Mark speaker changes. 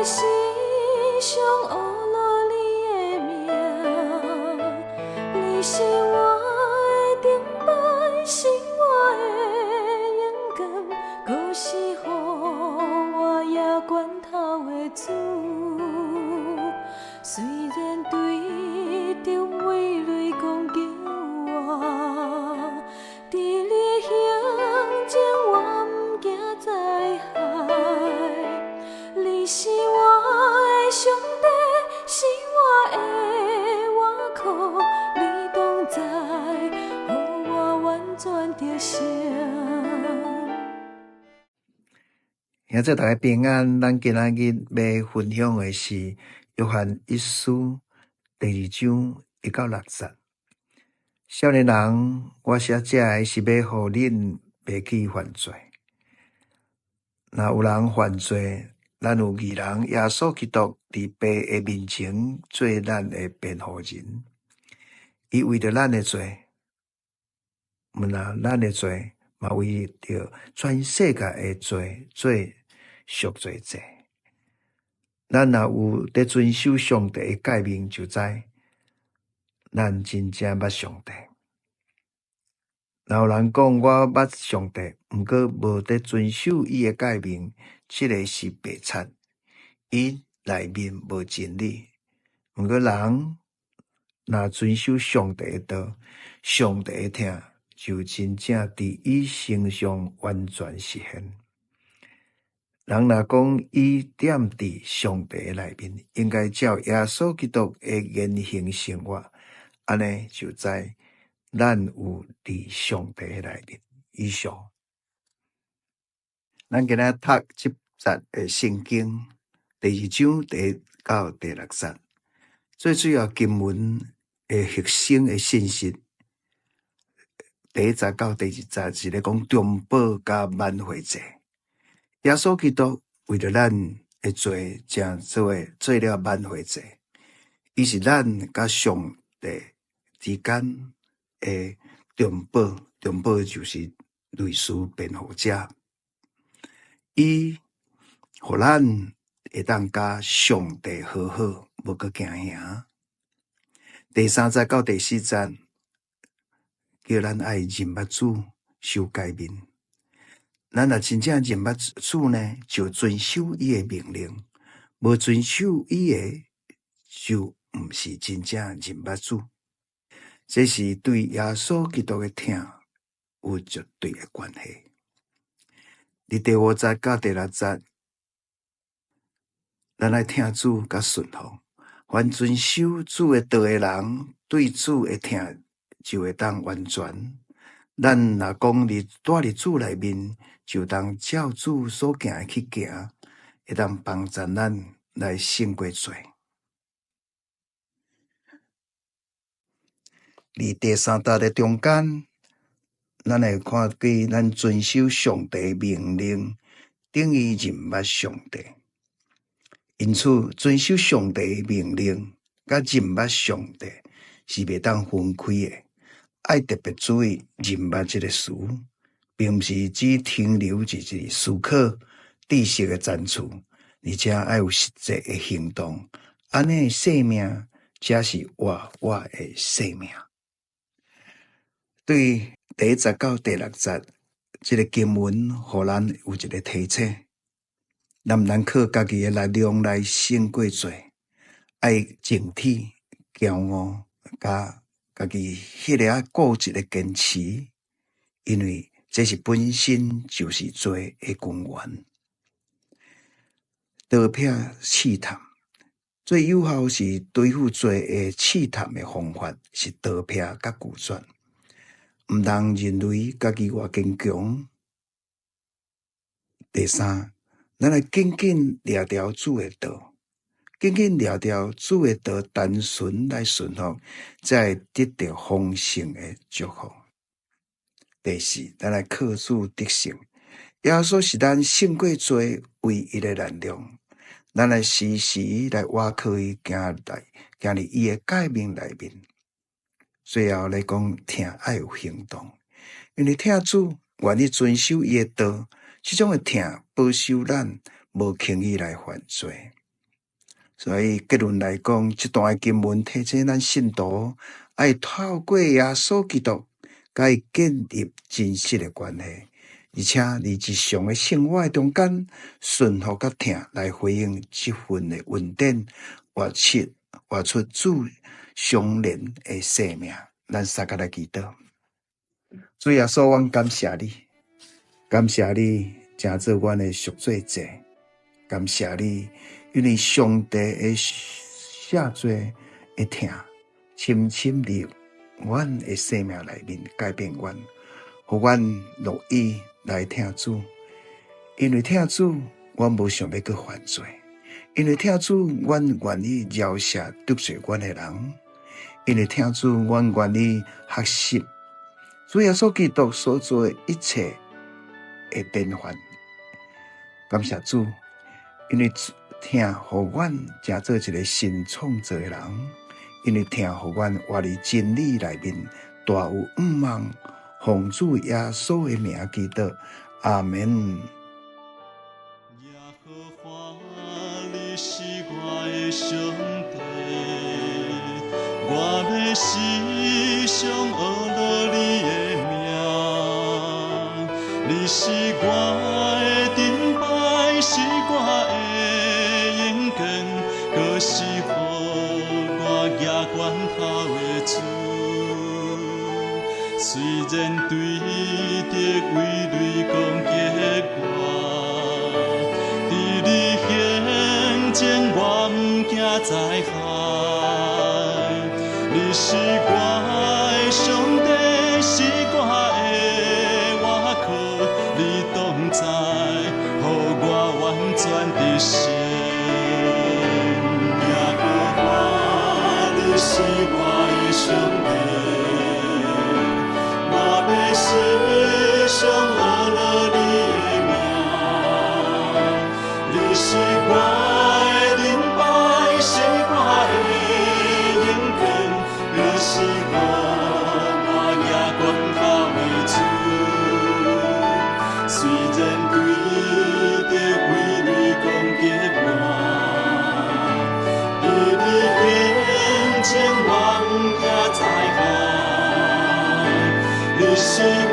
Speaker 1: 身上學落你的名，你是我的盾牌，是我的勇敢，閣是予我贏關頭的主。雖然對著威雷攻擊我，佇你胸前我毋驚災害。你是我的上帝，是我的倚靠，你同在，予我完全得勝。
Speaker 2: 兄弟大家平安，咱今仔日欲分享的是約翰一書第二章一到六節。少年人，我寫這个是欲予恁袂去犯罪。若有人犯罪，咱有義人耶穌基督佇父的面前做咱的辯護人。伊為著咱的罪，毋但咱的罪，嘛為著全世界的罪做贖罪祭。咱若有佇遵守上帝的誡命，就知咱真正捌上帝。若有人講我捌上帝，毋過無佇遵守伊的誡命，這个是白賊，伊內面無真理。毋過人若遵守上帝的道，上帝的疼就真正佇伊身上完全實現。人若講伊踮佇上帝的內面，應該照耶穌基督的言行生活，按呢就知咱有佇上帝的內面。以上，咱今仔讀這節的聖經第二章第一到第六節，最主要經文的核心的信息，第一節到第二節是咧講中保佮挽回祭。耶穌基督為著咱的罪，成做做了挽回祭，伊是咱佮上帝之間的中保，中保就是類似辯護者。伊予咱會當佮上帝和好，無閣驚嚇。第三節到第四節，叫咱愛認捌主，受誡命。咱若真正認捌主呢，就遵守伊的命令；無遵守伊的，就毋是真正認捌主。這是對耶穌基督的疼有絕對的關係。佇第五節到第六節，咱愛疼主佮順服，凡遵守主的道的人，對主的疼就會當完全。咱若講佇蹛佇主內面，就當照主所行的去行，會當幫助咱來勝過罪。佇第三節的中間，咱會看見咱遵守上帝命令，等於認捌上帝。因此，遵守上帝命令佮認捌上帝是袂當分開的。愛特別注意認捌這个詞，並毋是只停留佇一個思考知識的層次，而且愛有實際的行動。按呢生命才是活活的生命。對第一節到第六節，這个經文予咱有一个提醒，咱毋通靠家己的力量來勝過罪，愛警惕、驕傲，佮家己彼个固執的堅持，因為這是本身就是罪的根源。刀劈試探，最有效是對付罪的試探的方法是逃避佮拒絕，毋通認為家己偌堅強。第三，咱來緊緊掠牢主的道，緊緊掠牢主的道，單純來順服，才會得著豐盛的祝福。第四，咱來靠主得勝。耶穌是咱勝過罪唯一的力量。咱來時時來倚靠伊，行來行佇伊的誡命內面。最後來講，疼愛有行動，因為疼主願意遵守伊的道，這種的疼保守咱無輕易來犯罪。所以結論來講，這段經文提醒咱信徒愛透過耶穌基督，共伊建立真實的關係，而且佇日常的生活中間順服佮疼來回應這份的恩典，活出主相連的生命。咱三個來祈禱。主耶穌，阮感謝你，感謝你成做阮的贖罪祭，感謝你，因為上帝的赦罪的疼，深深入阮的生命內面改變阮，予阮樂意來疼主。因為疼主，阮無想欲閣犯罪；因為疼主，阮願意饒恕得罪阮的人；因為疼主，阮願意學習主耶穌基督所做的一切的典範。感謝主，因為疼予阮成做一個新創造的人，因為疼予阮活佇真理內面，大有向望。奉主耶穌的名祈禱，阿門。
Speaker 3: 耶和華，你是我的上帝，我欲時常學樂你的名。你是我的盾牌，是我的勇敢，閣是予我舉懸頭的主。雖然對敵圍雷攻擊我，佇你顯前我毋驚災害。你是我的上帝，是我的倚靠，你同在，予我完全得勝。耶和華，你是我的上帝，我欲時常學樂你的名。你是我的盾牌，是我的勇敢，閣是予我舉懸頭的主。雖然對敵圍雷攻擊我，佇你顯前我毋驚災害。你是我